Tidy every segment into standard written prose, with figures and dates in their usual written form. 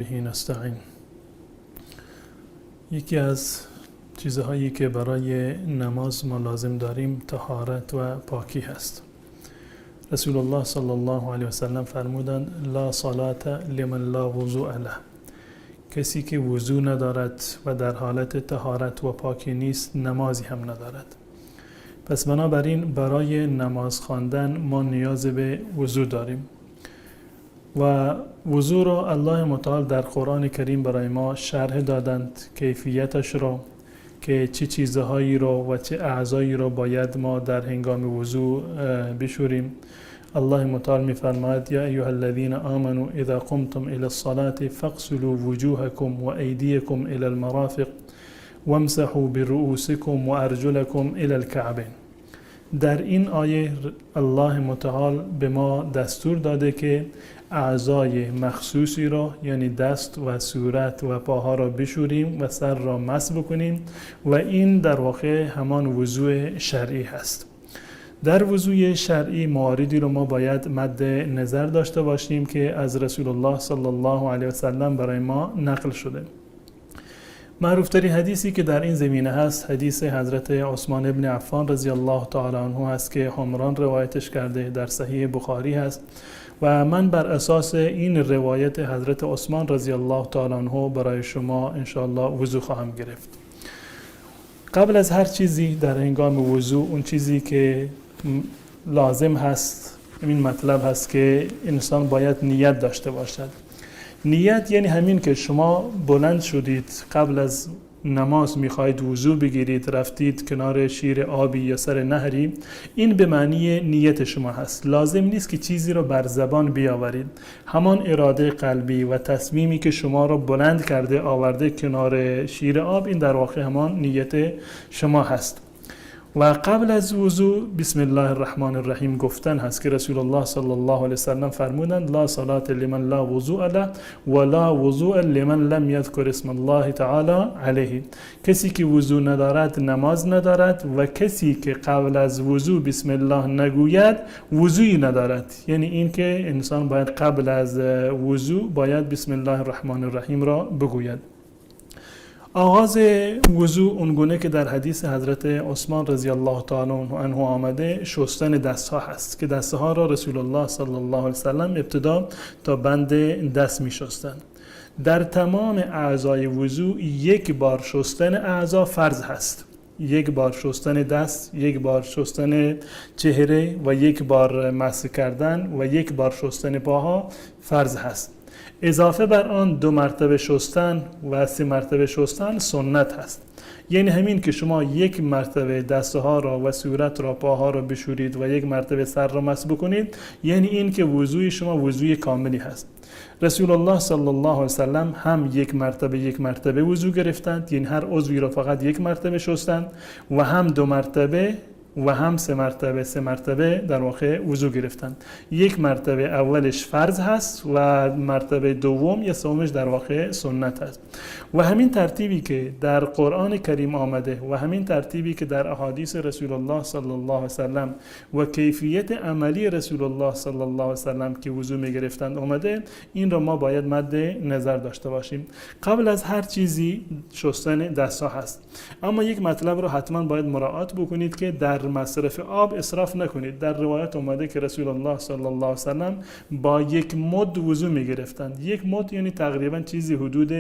به نستعین. یکی از چیزهایی که برای نماز ما لازم داریم طهارت و پاکی هست. رسول الله صلی الله علیه و سلم فرمودند لا صلاة لمن لا وضوء له. کسی که وضو ندارد و در حالت طهارت و پاکی نیست نمازی هم ندارد. پس بنابراین برای نماز خواندن ما نیاز به وضو داریم و وضو را الله متعال در قرآن کریم برای ما شرح دادند، کیفیتش را که چه چیزهایی را و چه اعضایی را باید ما در هنگام وضو بشوریم. الله متعال می‌فرماید یا ایها الذین آمنوا اذا قمتم الى الصلاة فاغسلوا وجوهكم وایدیکم الى المرافق وامسحوا برؤوسكم وارجلكم الى الكعبین. در این آیه الله متعال به ما دستور داده که اعضای مخصوصی را، یعنی دست و صورت و پاها را بشوریم و سر را مسح بکنیم و این در واقع همان وضوء شرعی هست. در وضوء شرعی مواردی رو ما باید مد نظر داشته باشیم که از رسول الله صلی الله علیه و سلم برای ما نقل شده. معروفترین حدیثی که در این زمینه هست حدیث حضرت عثمان ابن عفان رضی الله تعالی عنه هست که حمران روایتش کرده، در صحیح بخاری هست و من بر اساس این روایت حضرت عثمان رضی الله تعالی عنه برای شما انشاءالله وضو خواهم گرفت. قبل از هر چیزی در هنگام وضو اون چیزی که لازم هست این مطلب هست که انسان باید نیت داشته باشد. نیت یعنی همین که شما بلند شدید قبل از نماز میخواهید وضو بگیرید، رفتید کنار شیر آبی یا سر نهری، این به معنی نیت شما هست. لازم نیست که چیزی رو بر زبان بیاورید. همان اراده قلبی و تصمیمی که شما رو بلند کرده آورده کنار شیر آب، این در واقع همان نیت شما هست. و قبل از وضو بسم الله الرحمن الرحیم گفتن هست که رسول الله صلی الله علیه وسلم فرمودند لا صلاة لمن لا وضوء له ولا وضوء لمن لم یذکر اسم الله تعالی علیه. کسی که وضو ندارد نماز ندارد و کسی که قبل از وضو بسم الله نگوید وضویی ندارد. یعنی این که انسان باید قبل از وضو باید بسم الله الرحمن الرحیم را بگوید. آغاز وضو اونگونه که در حدیث حضرت عثمان رضی الله تعالی عنه آمده شستن دستها هست که دستها را رسول الله صلی الله علیه وسلم ابتدا تا بند دست می شستند. در تمام اعضای وضو یک بار شستن اعضا فرض هست. یک بار شستن دست، یک بار شستن چهره و یک بار مسح کردن و یک بار شستن پاها فرض هست. اضافه بر آن دو مرتبه شستن و سه مرتبه شستن سنت هست. یعنی همین که شما یک مرتبه دستها را و صورت را، پاها را بشورید و یک مرتبه سر را مسح بکنید، یعنی این که وضوی شما وضوی کاملی هست. رسول الله صلی الله علیه وسلم هم یک مرتبه یک مرتبه وضو گرفتند، یعنی هر عضوی را فقط یک مرتبه شستند، و هم دو مرتبه و هم سه مرتبه سه مرتبه در واقع وضو گرفتند. یک مرتبه اولش فرض هست و مرتبه دوم یا سومش در واقع سنت هست. و همین ترتیبی که در قرآن کریم آمده و همین ترتیبی که در احادیث رسول الله صلی الله علیه وسلم و کیفیت عملی رسول الله صلی الله علیه وسلم که وضو می گرفتند آمده، این را ما باید مد نظر داشته باشیم. قبل از هر چیزی شستن دستها هست. اما یک مطلب را حتما باید مراعات بکنید که در مصرف آب اسراف نکنید. در روایت اومده که رسول الله صلی الله علیه وسلم با یک مد وضو می گرفتند. یک مد یعنی تقریبا چیزی حدود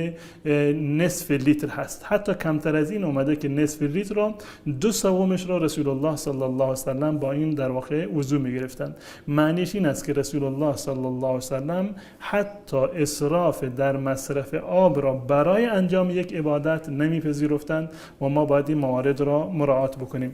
نصف لیتر هست، حتی کمتر از این اومده که نصف لیتر را دو سومش را رسول الله صلی الله علیه وسلم با این در واقع وضو می گرفتند. معنیش این است که رسول الله صلی الله علیه وسلم حتی اسراف در مصرف آب را برای انجام یک عبادت نمیپذیرفتند و ما باید این موارد را مراعات بکنیم.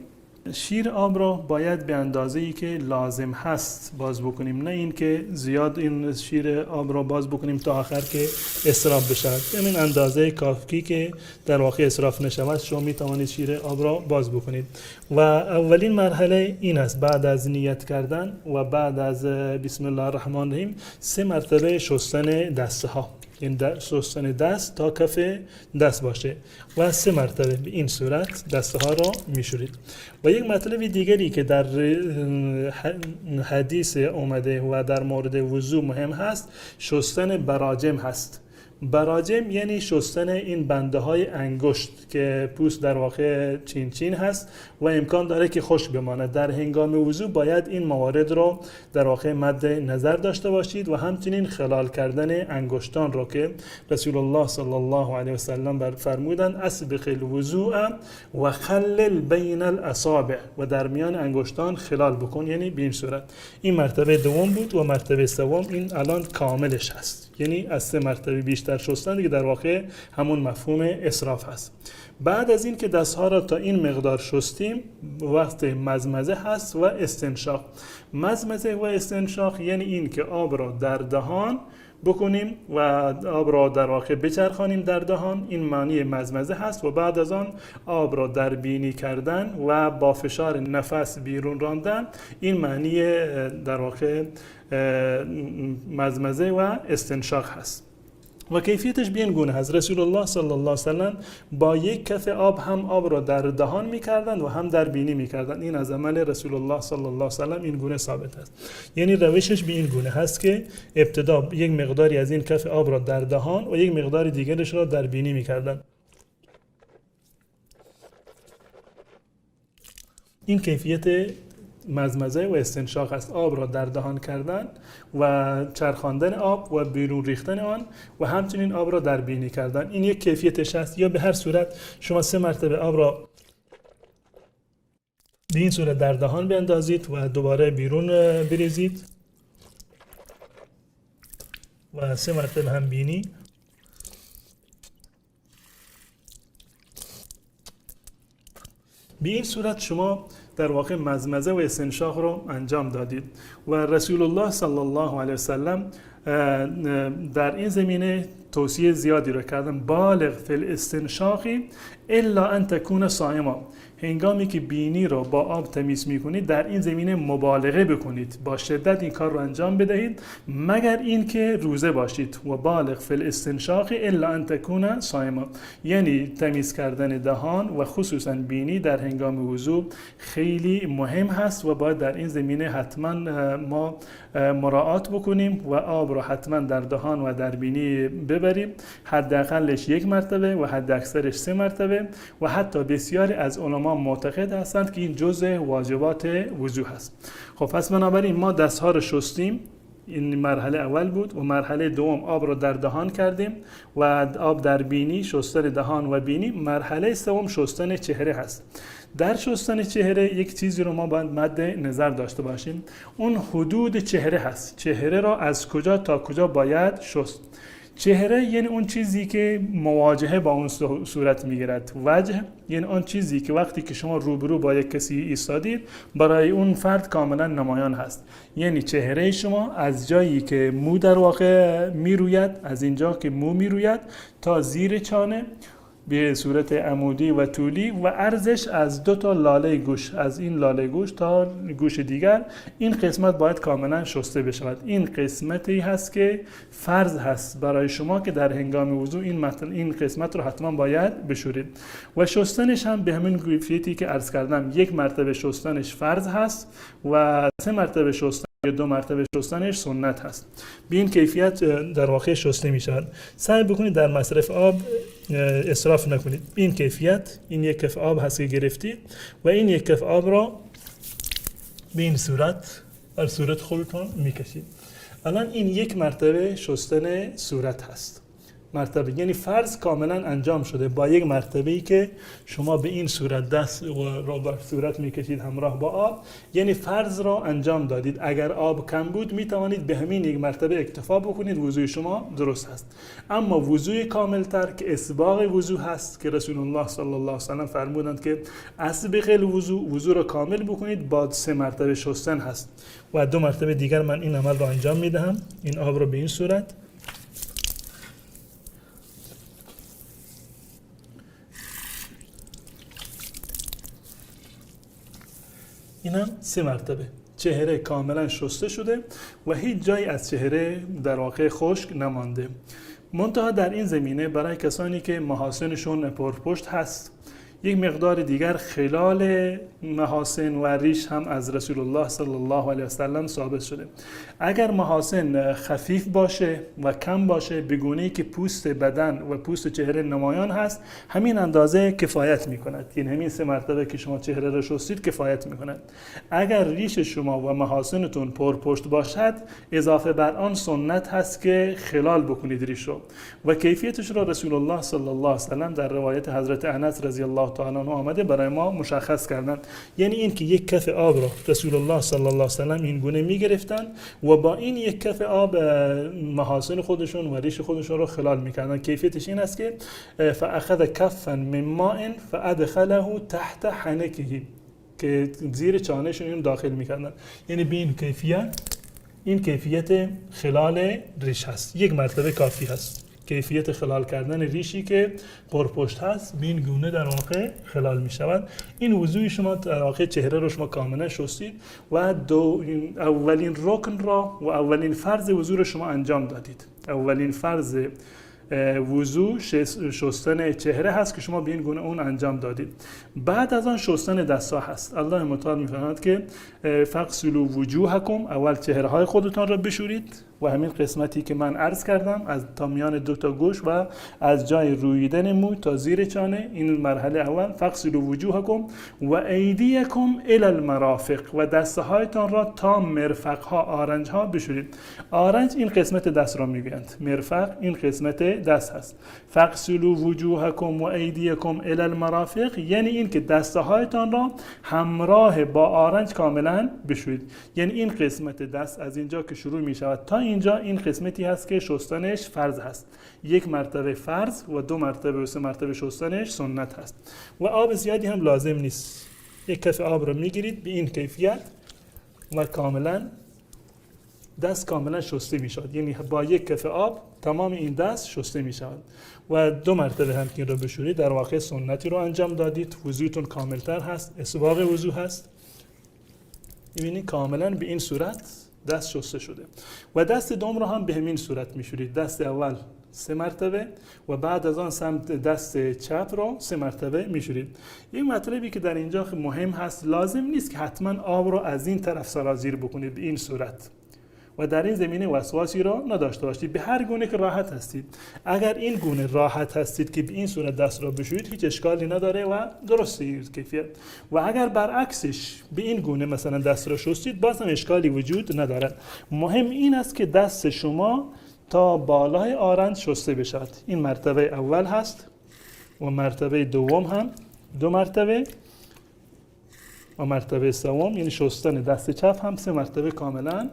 شیر آب را باید به اندازه‌ای که لازم هست باز بکنیم، نه اینکه زیاد این شیر آب را باز بکنیم تا آخر که اسراف بشود. همین اندازه کافی که در واقع اسراف نشود شما می توانید شیر آب را باز بکنید. و اولین مرحله این است، بعد از نیت کردن و بعد از بسم الله الرحمن الرحیم سه مرتبه شستن دستها، یعنی شستن دست تا کف دست باشه و سه مرتبه به این صورت دستها را میشورید. و یک مطلب دیگری که در حدیث اومده و در مورد وضو مهم هست، شستن براجم هست. براجم یعنی شستن این بنده های انگشت که پوست در واقع چین چین هست و امکان داره که خشک بماند. در هنگام وضو باید این موارد رو در واقع مد نظر داشته باشید و همچنین خلال کردن انگشتان رو که رسول الله صلی الله علیه و سلم فرمودند اسبق الوضوء و خلل بین الاصابع، و در میان انگشتان خلال بکن، یعنی به این صورت. این مرتبه دوم بود و مرتبه سوم این الان کاملش هست، یعنی از سه مرتبه بیشتر شستن دیگه در واقع همون مفهوم اسراف هست. بعد از این که دستها را تا این مقدار شستیم، وقت مضمضه هست و استنشاق. مضمضه و استنشاق یعنی این که آب را در دهان بکنیم و آب را در واقع بچرخانیم در دهان، این معنی مضمضه هست. و بعد از آن آب را در بینی کردن و با فشار نفس بیرون راندن، این معنی در واقع مضمضه و استنشاق هست. و کیفیتش به این گونه هست. رسول الله صلی الله علیه و سلم با یک کف آب هم آب را در دهان می‌کردند و هم در بینی می‌کردند. این از عمل رسول الله صلی الله علیه و سلم این گونه ثابت است. یعنی روشش به این گونه هست که ابتدا یک مقداری از این کف آب را در دهان و یک مقدار دیگرش را در بینی می‌کردند. این کیفیت مضمضه و استنشاق است. آب را در دهان کردن و چرخاندن آب و بیرون ریختن آن و همچنین آب را در بینی کردن، این یک کیفیتش است. یا به هر صورت شما سه مرتبه آب را به این صورت در دهان بیندازید و دوباره بیرون بریزید و سه مرتبه هم بینی. به این صورت شما در واقع مضمضه و استنشاق رو انجام دادید. و رسول الله صلی الله علیه و سلم در این زمینه توصیه زیادی رو کردن. بالغ فی الاستنشاق الا ان تکون صائما، هنگامی که بینی رو با آب تمیز میکنید در این زمینه مبالغه بکنید، با شدت این کار رو انجام بدهید، مگر اینکه روزه باشید. و بالغ فی الاستنشاق الا ان تکون صائما، یعنی تمیز کردن دهان و خصوصا بینی در هنگام وضو خیلی مهم هست و باید در این زمینه حتما ما مراعات بکنیم و آب رو حتما در دهان و در بینی ببریم، حداقلش یک مرتبه و حد اکثرش سه مرتبه. و حتی بسیاری از علما معتقد هستند که این جزء واجبات وضو هست. خب پس بنابراین ما دستها رو شستیم، این مرحله اول بود. و مرحله دوم آب رو در دهان کردیم و آب در بینی، شستن دهان و بینی. مرحله سوم شستن چهره هست. در شستن چهره یک چیزی رو ما باید مد نظر داشته باشیم، اون حدود چهره هست. چهره را از کجا تا کجا باید شست؟ چهره یعنی اون چیزی که مواجهه با اون صورت میگیرد. وجه یعنی آن چیزی که وقتی که شما روبرو با یک کسی ایستادید برای اون فرد کاملا نمایان هست. یعنی چهره شما از جایی که مو در واقع میروید، از اینجا که مو میروید تا زیر چانه به صورت عمودی و طولی، و ارزش از دو تا لاله گوش، از این لاله گوش تا گوش دیگر، این قسمت باید کاملا شسته بشود. این قسمتی هست که فرض هست برای شما که در هنگام وضو این قسمت رو حتما باید بشورید. و شستنش هم به همین کیفیتی که عرض کردم، یک مرتبه شستنش فرض هست و سه مرتبه شستن یا دو مرتبه شستنش سنت هست. به این کیفیت در واقع شسته می شود. سعی بکنید در مصرف آب اسراف نکنید. این کیفیت، این یک کف آب هست که گرفتید و این یک کف آب را به این صورت بر صورت خودتون میکشید. الان این یک مرتبه شستن صورت هست. مرتبه یعنی فرض کاملا انجام شده با یک مرتبه ای که شما به این صورت دست را بر صورت میکشید همراه با آب، یعنی فرض را انجام دادید. اگر آب کم بود میتوانید به همین یک مرتبه اکتفا بکنید، وضوی شما درست هست. اما وضوی کاملتر که اسباغ وضو هست که رسول الله صلی الله علیه و سلم فرمودند که اسبغ الوضو، وضو را کامل بکنید با سه مرتبه شستن هست. و دو مرتبه دیگر من این عمل را انجام میدهم. این آب را به این صورت اینم سه مرتبه چهره کاملا شسته شده و هیچ جایی از چهره در واقع خشک نمانده. منتها در این زمینه برای کسانی که محاسنشون پرپشت هست یک مقدار دیگر خلال محاسن و ریش هم از رسول الله صلی الله علیه و سلم ثابت شده. اگر محاسن خفیف باشه و کم باشه، به گونه‌ای که پوست بدن و پوست چهره نمایان هست، همین اندازه کفایت میکند. یعنی همین 3 مرتبه که شما چهره را شستید کفایت میکند. اگر ریش شما و محاسنتون پرپشت باشد، اضافه بر آن سنت هست که خلال بکنید ریش رو. و کیفیتش را رسول الله صلی الله علیه و سلم در روایت حضرت انس رضی الله تعالی عنه آمده برای ما مشخص کردن. یعنی این که یک کف آب را رسول الله صلی الله علیه و سلم این گونه میگرفتن و با این یک کف آب محاسن خودشون و ریش خودشون رو خلال میکردن. کیفیتش این است که فاخذ کفا من ماء فادخله تحت حنکه، که زیر چانهشون اینو داخل میکردن. یعنی به این کیفیت، این کیفیت خلال ریش هست. یک مرتبه کافی هست. کیفیت خلال کردن ریشی که پرپشت هست به این گونه در واقع خلال می شود. این وضوی شما در واقع چهره رو شما کاملا شستید و اولین رکن را و اولین فرض وضو رو شما انجام دادید. اولین فرض وضو شستن چهره هست که شما به این گونه اون انجام دادید. بعد از آن شستن دست‌ها هست. الله متعال می‌فرماید که فغسلوا وجوهکم، اول چهره های خودتان را بشورید و همین قسمتی که من عرض کردم از تا میان دو تا گوش و از جای رویدن مو تا زیر چانه، این مرحله اول. فغسلوا وجوهکم و ایدیکم الی المرافق، و دستهایتان را تا مرفق ها، آرنج ها بشورید. آرنج این قسمت دست را میگویند، مرفق این قسمت دست هست. فغسلوا وجوهکم و ایدیکم الی المرافق یعنی این که دستهایتان را همراه با آرنج کاملا بشورید. یعنی این قسمت دست از اینجا که شروع می شود تا اینجا، این قسمتی هست که شستنش فرض هست. یک مرتبه فرض و 2 مرتبه و 3 مرتبه شستنش سنت هست. و آب زیادی هم لازم نیست. یک کف آب رو میگیرید به این کیفیت و کاملا دست کاملا شسته می شود. یعنی با یک کف آب تمام این دست شسته می شود و 2 مرتبه هم که این رو بشورید در واقع سنتی رو انجام دادید. وضوتون کاملتر هست، اسباغ وضو هست. می‌بینید کاملا به این صورت دست شسته شده. و دست دوم رو هم به همین صورت میشورید. دست اول 3 مرتبه و بعد از آن سمت دست چپ رو 3 مرتبه میشورید. این مطلبی که در اینجا مهم هست، لازم نیست که حتما آب رو از این طرف سرازیر بکنید به این صورت و در این زمینه وسواسی را نداشته باشید. به هر گونه که راحت هستید. اگر این گونه راحت هستید که به این صورت دست را بشویید هیچ اشکالی نداره و درسته کیفیت. و اگر برعکسش به این گونه مثلا دست را شستید باز هم اشکالی وجود ندارد. مهم این است که دست شما تا بالای آرنج شسته بشود. این مرتبه اول هست و مرتبه دوم هم 2 مرتبه و مرتبه سوم یعنی شستن دست چپ هم 3 مرتبه کاملا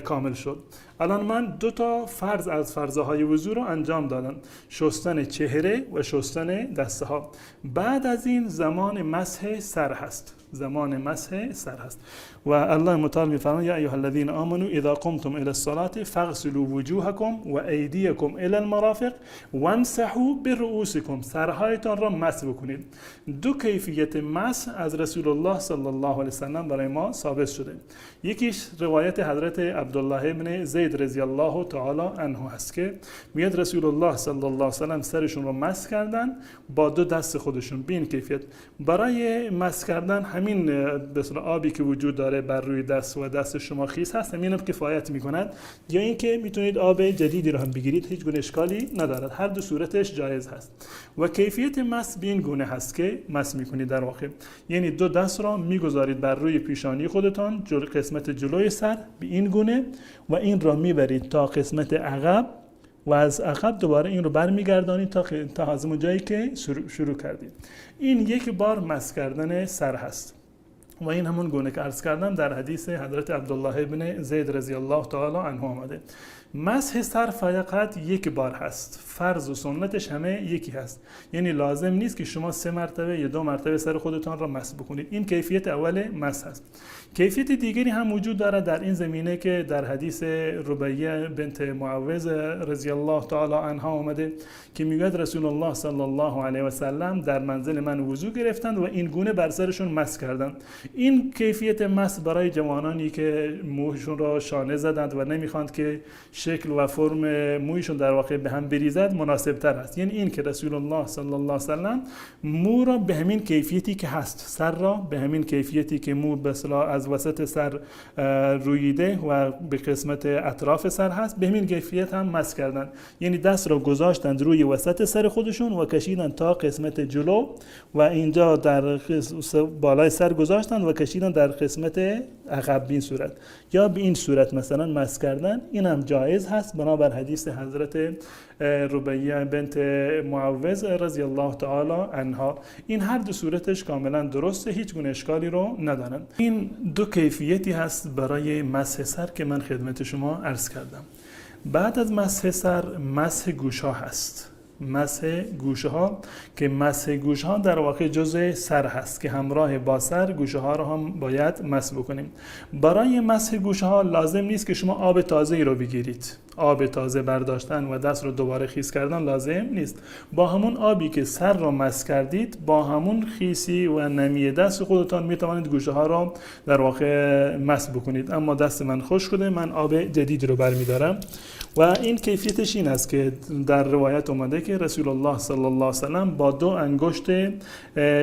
کامل شد. الان من 2 تا فرض از فرضهای وضو رو انجام دادم، شستن چهره و شستن دسته ها. بعد از این زمان مسح سر هست. زمان مسح سر هست و الله متعال می‌فرماید یا ایها الذین آمنوا اذا قمتم الی الصلاة فاغسلوا وجوهکم و ایدیکم الی المرافق وامسحوا برؤوسکم، سرهایتان را مسح بکنید. 2 کیفیت مسح از رسول الله صلی الله علیه و سلم برای ما ثابت شده. یکیش روایت حضرت عبدالله ابن زید رضی الله تعالی عنه هست که میاد رسول الله صلی الله علیه و سلم سرشون رو مسح کردن با 2 دست خودشون به این کیفیت. برای مسح کردن همین به اصطلاح آبی که وجود داره بر روی دست و دست شما خیس هست، همین هم کفایت میکند، یا اینکه میتونید آب جدیدی رو هم بگیرید، هیچ گونه اشکالی ندارد، هر دو صورتش جایز هست. و کیفیت مسح به این گونه هست که مسح میکنید در واقع، یعنی 2 دست را میگذارید بر روی پیشانی خودتان، قسمت جلوی سر به این گونه، و این را میبرید تا قسمت عقب و از عقب دوباره این رو برمیگردانید تا از اون جایی که شروع کردید. این یک بار مسح کردن سر هست و این همون گونه که عرض کردم در حدیث حضرت عبدالله ابن زید رضی الله تعالی عنه آمده. مسح سر فقط یک بار هست، فرض و سنتش همه یکی هست، یعنی لازم نیست که شما 3 مرتبه یا 2 مرتبه سر خودتان را مسح بکنید. این کیفیت اول مسح هست. کیفیت دیگری هم وجود دارد در این زمینه که در حدیث ربیعه بنت معوذ رضی الله تعالی عنها آمده که میگوید رسول الله صلی الله علیه و سلم در منزل من وضو گرفتند و این گونه بر سرشون مسح کردند. این کیفیت مسح برای جوانانی که موهشون را شانه زدند و نمیخواند که شکل و فرم مویشون در واقع به هم بریزد مناسب تر است. یعنی این که رسول الله صلی الله علیه و سلم مو را به همین کیفیتی که هست، سر را به همین کیفیتی که مو به اصطلاح از وسط سر رویده و به قسمت اطراف سر هست، به همین کیفیت هم مسح کردن. یعنی دست را گذاشتند روی وسط سر خودشون و کشیدن تا قسمت جلو و اینجا در بالای سر گذاشتن و کشیدن در قسمت عقب به این صورت، یا به این صورت مثلا مسح کردن، این هم جایز هست بنابر حدیث حضرت ربیعه بنت معوذ رضی الله تعالی عنها. این هر دو صورتش کاملا درسته، هیچ گونه اشکالی رو ندارن. این دو کیفیتی هست برای مسح سر که من خدمت شما عرض کردم. بعد از مسح سر مسح گوش ها هست. مسح گوشه ها که مسح گوشه ها در واقع جزء سر هست که همراه با سر گوشه ها رو هم باید مسح بکنیم. برای مسح گوشه ها لازم نیست که شما آب تازه ای رو بگیرید. آب تازه برداشتن و دست رو دوباره خیس کردن لازم نیست. با همون آبی که سر رو مسح کردید، با همون خیسی و نمی دست خودتان می توانید گوشه ها رو در واقع مسح بکنید. اما دست من خشک شده، من آب جدید رو برمیدارم و این کیفیتش این است که در روایت اومده که رسول الله صلی الله علیه و سلم با دو انگشت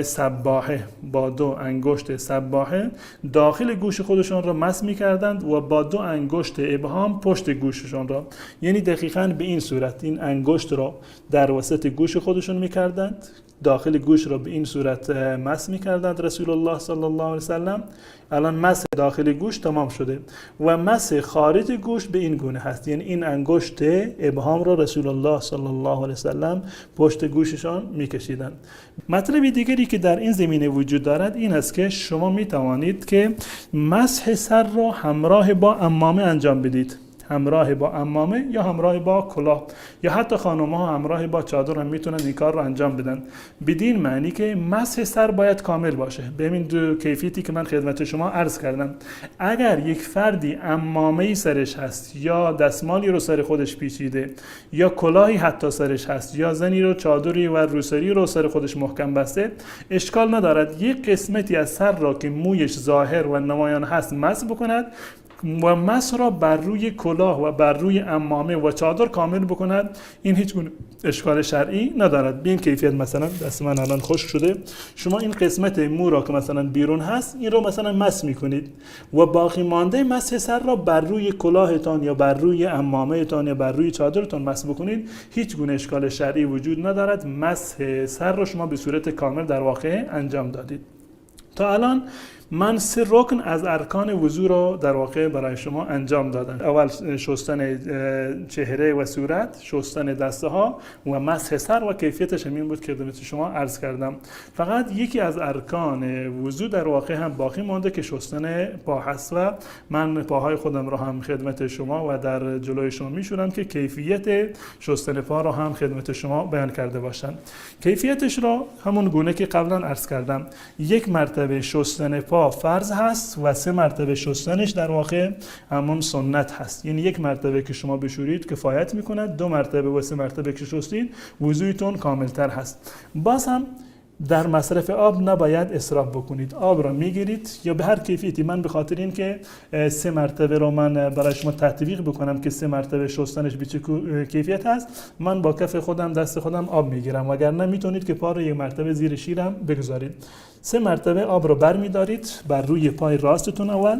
سباحه، با دو انگشت سباحه داخل گوش خودشان را مسح می‌کردند و با دو انگشت ابهام پشت گوششان را، یعنی دقیقاً به این صورت این انگشت را در وسط گوش خودشون می‌کردند، داخل گوش را به این صورت مسح می‌کردند رسول الله صلی الله علیه و سلم. الان مسح داخل گوش تمام شده و مسح خارج گوش به این گونه هست، یعنی این انگشت ابهام را رسول الله صلی الله علیه و سلم پشت گوششان می‌کشیدند. مطلب دیگری که در این زمینه وجود دارد این است که شما می‌توانید که مسح سر را همراه با عمامه انجام بدید، همراه با عمامه یا همراه با کلاه، یا حتی خانم‌ها همراه با چادر هم میتونن این کار رو انجام بدن، بدین معنی که مسح سر باید کامل باشه. به همین دو کیفیتی که من خدمت شما عرض کردم. اگر یک فردی عمامه‌ای سرش هست یا دستمالی رو سر خودش پیچیده یا کلاهی حتی سرش هست یا زنی رو چادری و روسری رو سر خودش محکم بسته، اشکال ندارد یک قسمتی از سر را که مویش ظاهر و نمایان هست مسح بکند و مسح را بر روی کلاه و بر روی عمامه و چادر کامل بکند. این هیچ گونه اشکال شرعی ندارد. به این کیفیت مثلا دست من الان خشک شده، شما این قسمت مو را که مثلا بیرون هست این رو مثلا مسح میکنید و باقی مانده مسح سر را بر روی کلاهتان یا بر روی عمامه‌تان یا بر روی چادرتان مسح بکنید، هیچ گونه اشکال شرعی وجود ندارد. مسح سر را شما به صورت کامل در واقع انجام دادید. تا الان من 3 رکن از ارکان وضو رو در واقع برای شما انجام دادم. اول شستن چهره و صورت، شستن دسته ها و مسح سر و کیفیتش همین بود که خدمت شما عرض کردم. فقط یکی از ارکان وضو در واقع هم باقی مانده که شستن پا هست و من پاهای خودم رو هم خدمت شما و در جلوی شما میشورم که کیفیت شستن پا رو هم خدمت شما بیان کرده باشم. کیفیتش رو همون گونه که قبلا عرض کردم، یک مرتبه شستن پا فرض هست و 3 مرتبه شستنش در واقع همون سنت هست. یعنی یک مرتبه که شما بشورید کفایت میکند، 2 مرتبه و 3 مرتبه که شستید وضویتون کاملتر هست. باز هم در مصرف آب نباید اسراف بکنید. آب را میگیرید یا به هر کیفیتی، من به خاطر این که 3 مرتبه رو من برای شما تطبیق بکنم که 3 مرتبه شستنش به چه کیفیت هست، من با کف خودم دست خودم آب میگیرم، وگرنه میتونید که پا رو 1 مرتبه زیر شیرم بگذارید. 3 مرتبه آب رو برمیدارید بر روی پای راستتون اول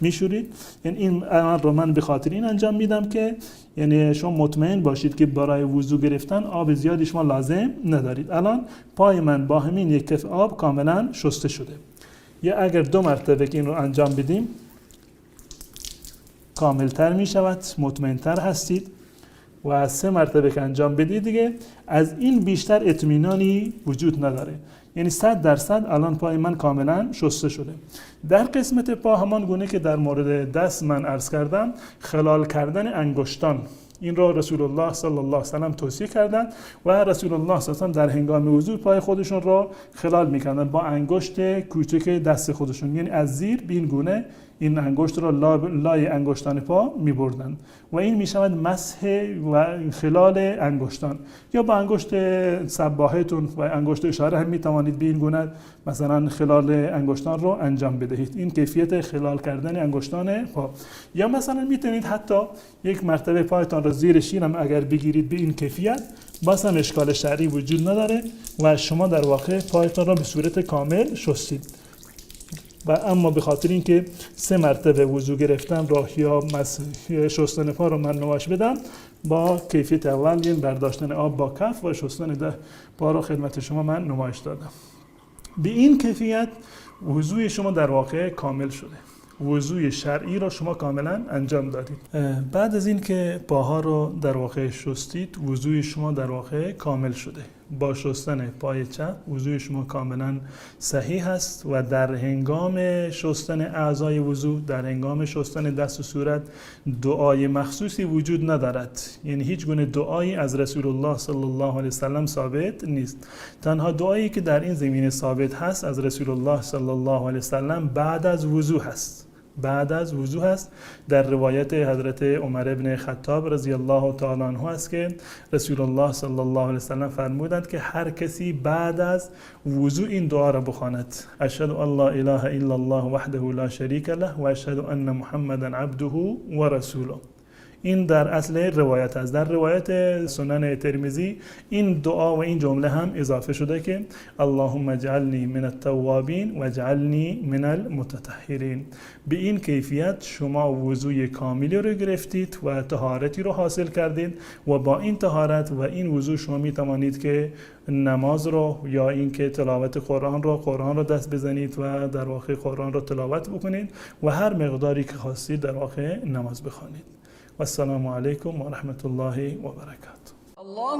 میشورید. یعنی این عمل رو من به خاطر این انجام میدم که یعنی شما مطمئن باشید که برای وضو گرفتن آب زیادی شما لازم ندارید. الان پای من با همین یک کف آب کاملا شسته شده. یا اگر 2 مرتبه که این رو انجام بدیم کاملتر میشود، مطمئنتر هستید. و 3 مرتبه که انجام بدید دیگه از این بیشتر اطمینانی وجود نداره. یعنی 100% الان پای من کاملا شسته شده. در قسمت پا همان گونه که در مورد دست من عرض کردم، خلال کردن انگشتان، این را رسول الله صلی الله علیه و سلم توصیه کردند و رسول الله صلی الله علیه و سلم در هنگام وضو پای خودشون را خلال می‌کردند با انگشت کوچک دست خودشون، یعنی از زیر به این گونه این انگشت را لای انگشتان پا می‌بردند و این می‌شود مسح و خلال انگشتان. یا با انگشت سباحتون و انگشت اشاره هم می‌توانید به این گونه مثلا خلال انگشتان رو انجام بدهید. این کیفیت خلال کردن انگشتان پا. یا مثلا می‌تونید حتی یک مرتبه پایتان را زیر شیر هم اگر بگیرید به این کیفیت، باز هم اشکال شرعی وجود نداره و شما در واقع پایتان را به صورت کامل شستید. و اما به خاطر اینکه 3 مرتبه وضو گرفتن را یا شستن پا رو من نمایش بدم، با کیفیت اول یعنی برداشتن آب با کف و شستن پا رو خدمت شما من نمایش دادم. به این کیفیت وضوی شما در واقع کامل شده، وضوی شرعی را شما کاملا انجام دادید. بعد از اینکه پاها رو در واقع شستید، وضوی شما در واقع کامل شده. با شستن پای چپ وضوی شما کاملا صحیح است و در هنگام شستن اعضای وضو، در هنگام شستن دست و صورت، دعای مخصوصی وجود ندارد. یعنی هیچ گونه دعایی از رسول الله صلی الله علیه وسلم ثابت نیست. تنها دعایی که در این زمینه ثابت هست از رسول الله صلی الله علیه وسلم بعد از وضو هست. بعد از وضو هست. در روایت حضرت عمر ابن خطاب رضی الله تعالی عنه است که رسول الله صلی الله علیه وسلم فرمودند که هر کسی بعد از وضو این دعا را بخواند: اشهد ان لا اله الا الله وحده لا شریک له و اشهد ان محمدا عبده و رسوله. این در اصل روایت است. در روایت سنن ترمذی این دعا و این جمله هم اضافه شده که اللهم اجعلنی من التوابین و اجعلنی من المتطهرین. به این کیفیت شما وضوی کاملی رو گرفتید و طهارتی رو حاصل کردید و با این طهارت و این وضو شما می توانید که نماز رو یا اینکه تلاوت قرآن رو دست بزنید و در واقع قرآن رو تلاوت بکنید و هر مقداری که خواستید در واقع نماز بخوانید. والسلام عليكم ورحمة الله وبركاته. الله.